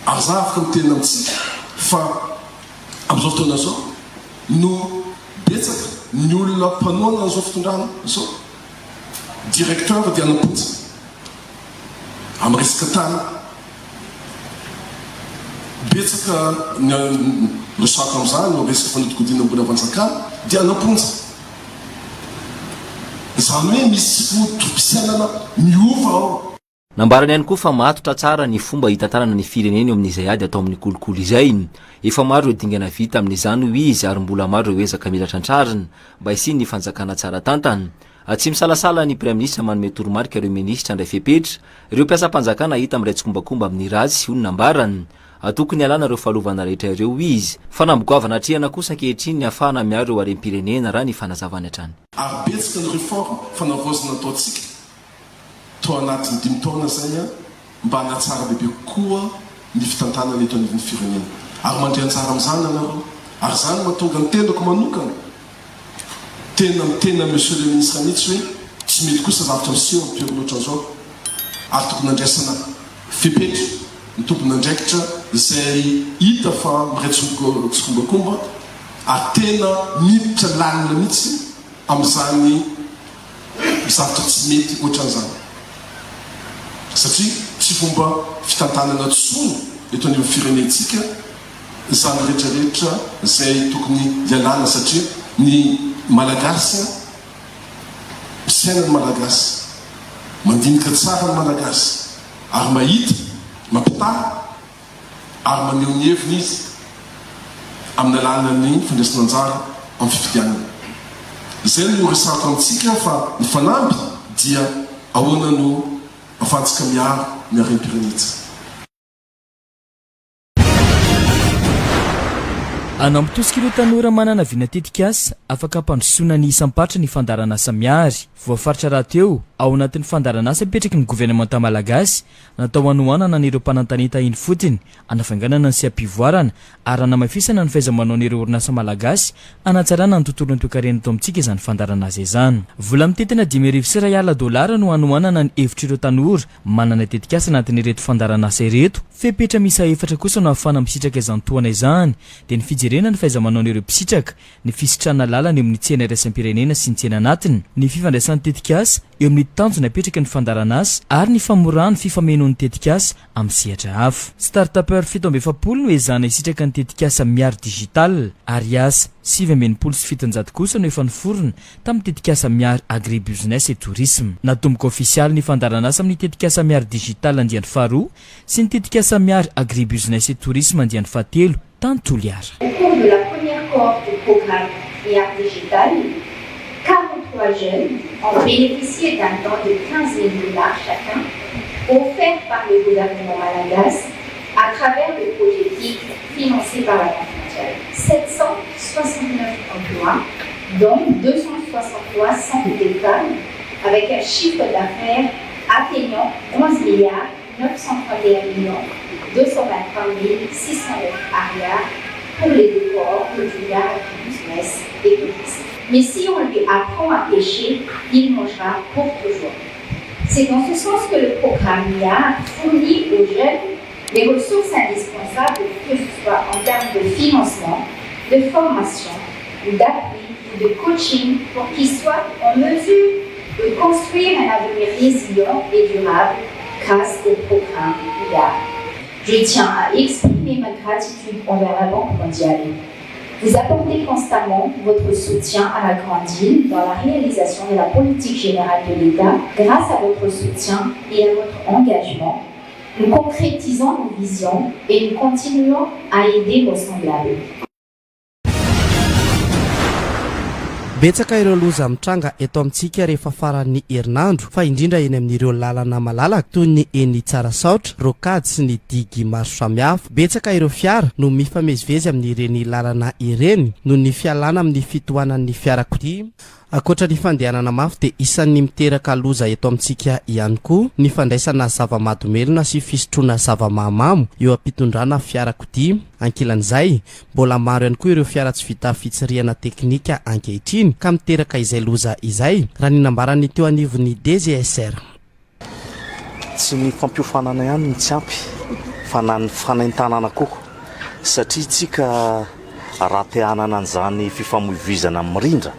Ary za afaka miteny amintsika fa amin'izao fotoana izao no betsaka ny olona mpanohana an'izao fitondrana izao. Directeur dia any-am-ponja amin'ny resaka tany. Betsaka ny resako amin'izany eo resaka fanodikodinam-bolam-panjakana dia any-am-ponja. Izany hoe misy foto-pisainana miova ao. Nambarany ihany koa fa matotra tsara ny fomba hitantanana ny firenena eo amin'izay ady atao amin'ny kolikoly izay. Efa maro ireo dingana vita amin'izany hoy izy ary mbola maro ireo ezaka mila trantrarina mba hisian'ny fanjakana tsara tantana. Tsy misalasala ny Praiminisitra manome toromarika ireo minisitra handray fepetra, ireo mpiasam-panjakana hita miray tsikombakomba amin'ny ratsy, hoy ny nambarany. Tokony hialana ireo fahalovana rehetra ireo, hoy izy. Fanamby goavana atrehana kosa ankehitriny ny hahafahana miaro ireo harem-pirenena, raha ny fanazavany hatrany. Ary betsaka ny réforme, fanavaozana nataontsika tao anatin'ny dimy taona izay mba hanatsara bebe kokoa ny fitantanana eto anivon'ny firenena. Ary mandray anjara amin'izany ianareo. Ary izany no mahatonga ny tenako manokana tena miteny amin'i Monsieur le Ministre mihitsy hoe tsy mety kosa zavatra miseho amin'ny toerana ohatran'izao ary tokony handraisana fepetra ny tompon'andraikitra izay hita fa miray tsikombakomba ary tena miditra lalina mihitsy amin'izany zavatra tsy mety ohatran'izany satria tsy fomba fitantanana intsony eto anivon'ny firenentsika izany rehetra rehetra izay tokony hialana satria ny Malagasy mpisaina ny Malagasy, mandinika tsara ny Malagasy ary mahita, mampitaha ary maneho ny heviny izy amin'ny alalan'ny fandraisana anjara amin'ny fifidianana. Izay no resahako amintsika fa ny fanamby dia ahoana no afahantsika miaro ny harem-pirenentsika. Hanampy tosika ireo tanora manana vina tetikasa afaka hampandrosoana ny isam-paritra ny fandaharanasa Mihary. Voafaritra rahateo ao anatin'ny fandaharanasa apetraky ny governemanta malagasy Natao hanohanana an'ireo mpanan-talenta eny ifotony, hanafainganana ny seha-pivoarana ary hanamafisana ny fahaiza-manaon'ireo orinasa malagasy hanatsarana ny tontolon'ny toekarena eto amintsika izany fandaharanasa izany. Vola mitentina 1500 dolara no hanohanana ny hevitr'ireo tanora manana tetikasa anatin'ireto fandaharanasa ireto. Fepetra miisa efatra kosa no ahafahana misitraka izany tohana izany, dia ny fijerena ny fahaiza-manaon'ireo mpisitraka, ny fisitrahana lalana eo amin'ny tsena iraisam-pirenena sy ny tsena anatiny, ny fifandraisan'ny tetikasa eo amin'ny tanjona apetraky ny fandaharanasa ary ny famoràn'ny fifamenoan'ny tetikasa amin'ny sehatra hafa. Start-upper 47 no ezahana hisitraka ny tetikasa Mihary Digital ary asa 769 kosa no efa niforona tamin'ny tetikasa Mihary Agribusiness et Tourisme. Natomboka ofisialy ny fandaharanasa amin'ny tetikasa Mihary Digital andiany faharoa sy ny tetikasa Mihary Agribusiness et Tourisme andiany fahatelo tany Toliara. Au cours de la première cohorte du programme Mihary Digital, 43 jeunes ont bénéficié d'un don de 15 000 dollars chacun, offert par le gouvernement malagasy à travers le projet PIC financé par la Banque mondiale. 769 emplois, dont 263 sont des femmes, avec un chiffre d'affaires atteignant 11 milliards 931 millions 223 609 ariary pour les deux cohortes du Mihary Agribusiness et Tourisme. Mais si on lui apprend à pêcher, il mangera pour toujours. C'est dans ce sens que le programme Mihary fournit aux jeunes les ressources indispensables, que ce soit en termes de financement, de formation, d'appui ou de coaching pour qu'ils soient en mesure de construire un avenir résilient et durable grâce au programme Mihary. Je tiens à exprimer ma gratitude envers la Banque mondiale. Vous apportez constamment votre soutien à la Grande Île dans la réalisation de la politique générale de l'État. Grâce à votre soutien et à votre engagement, nous concrétisons nos visions et nous continuons à aider vos semblables. Betsaka ireo loza mitranga eto amintsika rehefa faran'ny herinandro fa indrindra eny amin'ireo lalana malalaka toy ny eny Tsarasaotra, Rocade sy ny digy maro samihafa. Betsaka ireo fiara no mifamezivezy amin'ireny lalana ireny noho ny fialana amin'ny fitohanan'ny fiarakodia. Ankoatra ny fandehanana mafy dia isan'ny miteraka loza eto amintsika ihany koa ny fandraisana zava-mahadomelina sy fisotroana zava-mahamamo eo am-pitondrana fiarakodia. Ankilan'izay, mbola maro ihany koa ireo fiara tsy vita fitsirihana teknika ankehitriny ka miteraka izay loza izay, raha ny nambaran'ny teo anivon'ny DGSR. Tsy ny fampiofanana ihany no tsy ampy. fa na ny fanentanana koa satria tsika raha te hanana an'izany fifamoivoizana mirindra,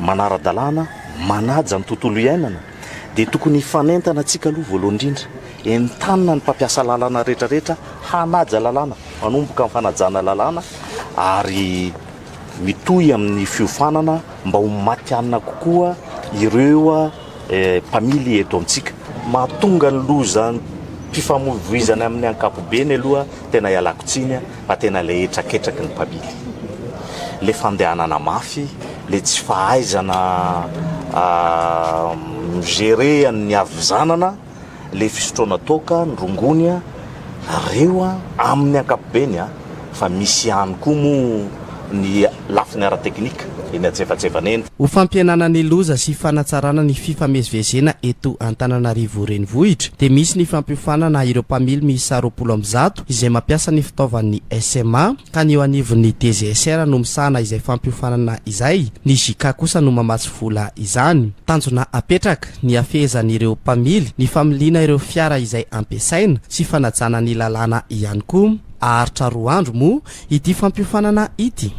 manara-dalàna, manaja ny tontolo iainana dia tokony hifanentana tsika aloha voalohany indrindra, entanina ny mpampiasa lalana rehetra rehetra hanaja lalàna, manomboka amin'ny fanajana lalàna ary mitohy amin'ny fiofanana mba ho matihanina kokoa ireo mpamily eto amintsika. Mahatonga ny lozam-pifamoivoizana amin'ny ankapobeny aloha tena ialako tsiny fa tena ilay hetraketraky ny mpamily. Ilay fandehanana mafy, ilay tsy fahaizana mi-gérer ny havizanana. le fisotroana toaka, ny rongony a, reo a amin'ny ankapobeny a, fa misy ihany koa moa ny lafiny ara-teknika eny antsefatsefany eny. Ho fampihenana ny loza sy fanatsarana ny fifamezivezena eto Antananarivo Renivohitra dia misy ny fampiofanana ireo mpamily miisa 120 izay mampiasa ny fitaovan'ny SMA ka ny eo anivon'ny DGSR no misahana izay fampiofanana izay, ny JK kosa no mamatsy vola izany. Tanjona apetraka. ny hafehezan'ireo mpamily, ny familiana ireo fiara izay ampiasaina sy fanajana ny lalàna ihany koa. Haharitra roa andro moa ity fampiofanana ity.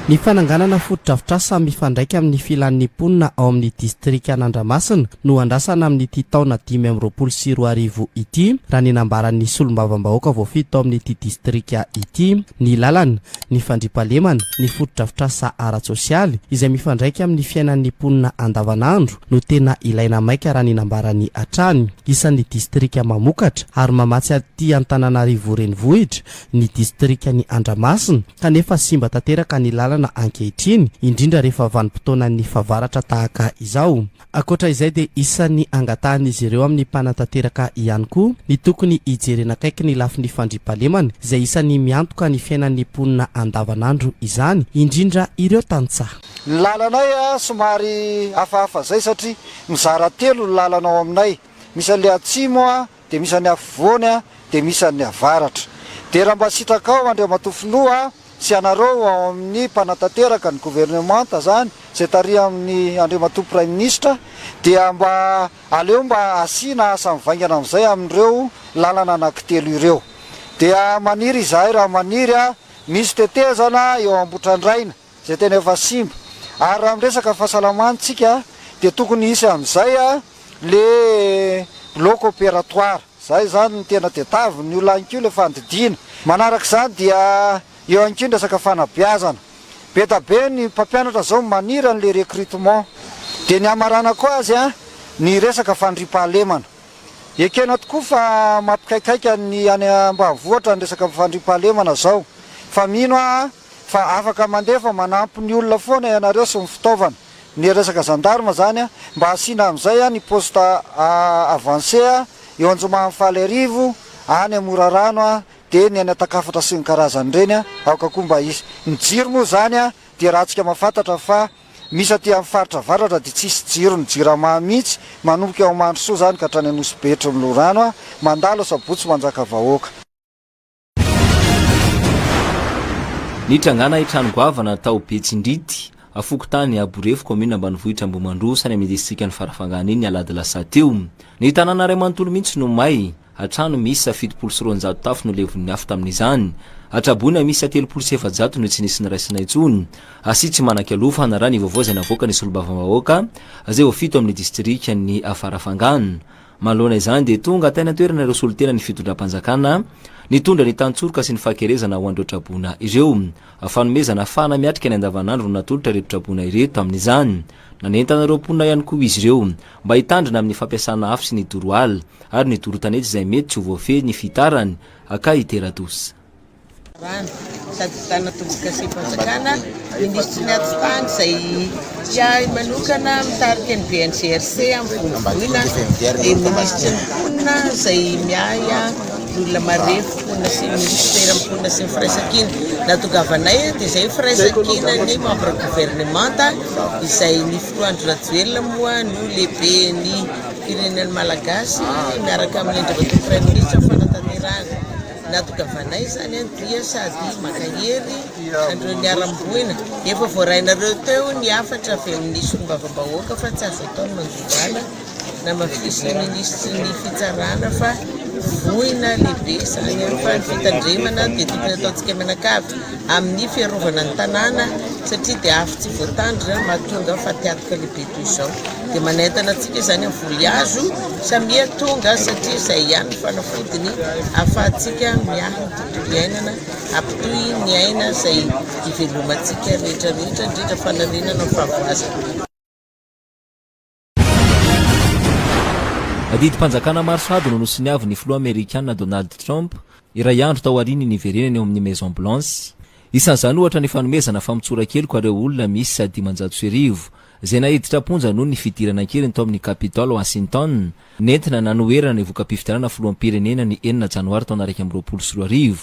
Ny fananganana fotodrafitrasa mifandraika amin'ny filan'ny mponina ao amin'ny distrikan'Andramasina no andrasana amin'ity taona 2025 ity, raha ny nambaran'ny solombavambahoaka voafidy tao amin'ity distrika ity. Ny lalana, ny fandriampahalemana, ny fotodrafitrasa ara-tsosialy izay mifandraika amin'ny fiainan'ny mponina andavanandro no tena ilaina maika raha ny nambarany hatrany. Isan'ny distrika mamokatra ary mamatsy aty Antananarivo renivohitra ny distrikan'i Andramasina kanefa simba tanteraka ny lalana ankehitriny, indrindra rehefa vanim-potoanan'ny fahavaratra tahaka izao. Ankoatra izay dia isan'ny angatahan'izy ireo amin'ny mpanatanteraka ihany koa ny tokony hijerena akaiky ny lafiny fandriampahalemana izay isan'ny miantoka ny fiainan'ny mponina andavanandro izany, indrindra ireo tantsaha. Ny lalanay somary hafahafa zay satria mizara telo ny lalana ao aminay, misy an'le atsimo dia misy an'ny afovoany dia misy an'ny avaratra. Dia raha mba sitrakao Andriamatoa Filoha sy ianareo ao amin'ny mpanatanteraka ny governemanta zany izay tarihan'ny Andriamatoa Praiminisitra dia mba aleo mba asiana asa mivaingana amin'izay amin'ireo lalana anankitelo ireo. Dia maniry izahay raha maniry misy tetezana eo Ambohitrandraina izay tena efa simba. Ary raha miresaka fahasalamana tsika dia tokony hisy amin'izay le bloc opératoire. Zay zany no tena tedaviny olona ihany koa le fandidiana. Manaraka izany dia eo ihany koa ny resaka fanabeazana. Be da be ny mpampianatra zao maniry an'le recrutement. Dia ny hamaranako azy ny resaka fandriampahalemana. Ekena tokoa fa mampikaikaika ny any ambanivohitra ny resaka fandriampahalemana zao. Fa mino aho fa afaka mandefa manampy ny olona foana ianareo sy ny fitaovana. Ny resaka gendarme zany mba asiana amin'izay ny poste avancé eo Anjoma Faliarivo, any Morarano dia ny any Antakafatra sy ny karazany ireny aoka koa mba hisy. Ny jiro moa zany dia raha tsika mahafantatra fa misy aty amin'ny faritra avaratra dia tsisy jiro ny jirama mihitsy manomboka eo Mandrosoa zany ka hatrany Anosibe Tromilorano mandalo Sabotsy Manjakavahoaka. Nitrangana trano goavana tao Betsindrity, fokontany Aborefo, kaominina ambanivohitra Ambohimandroso, any amin'ny distrikan'i Farafangana iny ny alahady lasa teo. Ny tanàna iray manontolo mihitsy no may, trano miisa 270 tafo no levon'ny afo tamin'izany. Traboina miisa 430 no tsy nisy niraisina intsony. Sy tsy manan-kialofana, raha ny vaovao izay navoakan'ny solombavambahoaka izay voafito amin'ny distrikan'i Farafangana. Manoloana izany dia tonga tany an-toerana ireo solontenan'ny fitondram-panjakana nitondra ny tantsoroka sy ny fahakelezana ho an'ireo traboina ireo. Fanomezana ahafahana miatrika ny andavanandro no natolotra ireto traboina ireto tamin'izany. Nanentana ireo mponina ihany koa izy ireo mba hitandrina amin'ny fampiasana afo sy ny doro ala ary ny doro tanety izay mety tsy ho voafehy ny fihitarany ka hitera-doza. Rano, sady mpitana tombokasem-panjakana, minisitry ny atitany izay mpiahy manokana mitarika ny BNGRC amin'ny vohivohina, dia minisitry ny mponina izay miahy ny olona marefo, mponina sy ny minisiteran'ny mponina sy ny firaisankina. Nahatongavanay dia izay firaisankinan'ny membre governemanta izay ny filoha Andry Rajoelina moa no lehiben'ny firenena malagasy miaraka amin'ny Andriamatoa Praiminisitra fanatanterahana. Nahatongavanay izany dia sady mankahery an'ireo niharam-boina. Efa voarainareo teo ny hafatra avy amin'ny solombavambahoaka fa tsy azo atao ny mandoro ala. Namafisin'ny minisitry ny fitsarana fa voina lehibe izany fa ny fitandremana dia tokony ataontsika mianakavy amin'ny fiarovana ny tanàna satria dia afo tsy voatandrina mahatonga fatiantoka lehibe toy izao. Dia manentana antsika izany amin'ny voly hazo samia tonga satria izay ihany ny fanafodiny ahafahantsika miahy ny tontolo iainana, hampitohy ny aina izay ivelomantsika rehetra rehetra indrindra fanarenana ny fahavoazana. Didim-panjakana maro sahady no nosoniavin'ny filoha amerikana Donald Trump, iray andro taorian'ny niverenany ao amin'ny Maison Blanche. Isan'izany ohatra ny fanomezana famotsoran-keloka ireo olona miisa 1500 izay naiditra am-ponja noho ny fidirana an-keriny tao amin'ny Capitol Washington, nentina nanoherana ny voka-pifidianana filoham-pirenena ny enina janoary taona 2021.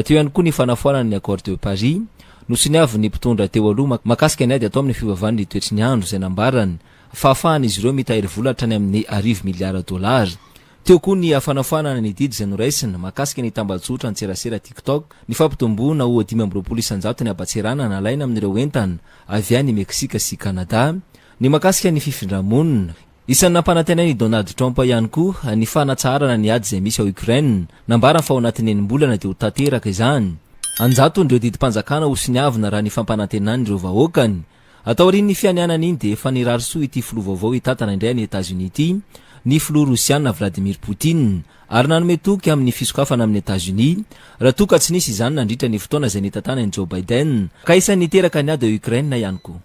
Teo ihany koa ny fanafoanana ny Accord de Paris, nosoniavin'ny mpitondra teo aloha mahakasika ny ady atao amin'ny fivavan'ny toetry ny andro izay nambarany fa ahafahan'izy ireo mitahiry vola hatrany amin'ny arivo miliara dolara. Teo koa ny fanafoanana ny didy izay noraisina mahakasika ny tambajotra antserasera TikTok, ny fampitomboana ho 25% ny habatserana nalaina amin'ireo entana avy any Meksika sy Kanada, ny mahakasika ny fifindra-monina. Isan'ny nampanantenain' i Donald Trump ihany koa ny fanatsaharana ny ady izay misy ao Ukraine. Nambarany fa ao anatin'ny enim-bolana dia ho tanteraka izany. An-jatony ireo didim-panjakana hosoniavina raha ny fampanantenany ireo vahoakany. Taorian'ny fianianany iny dia efa nirary soa ity filoha vaovao hitantana indray an'i Etazonia ity ny filoha rosiana Vladimir Putin ary nanome toky amin'ny fisokafana amin'i Etazonia raha toa ka tsy nisy izany nandritra ny fotoana izay nitantanan'i Joe Biden ka isan'ny niteraka ny ady ao Ukraine ihany koa.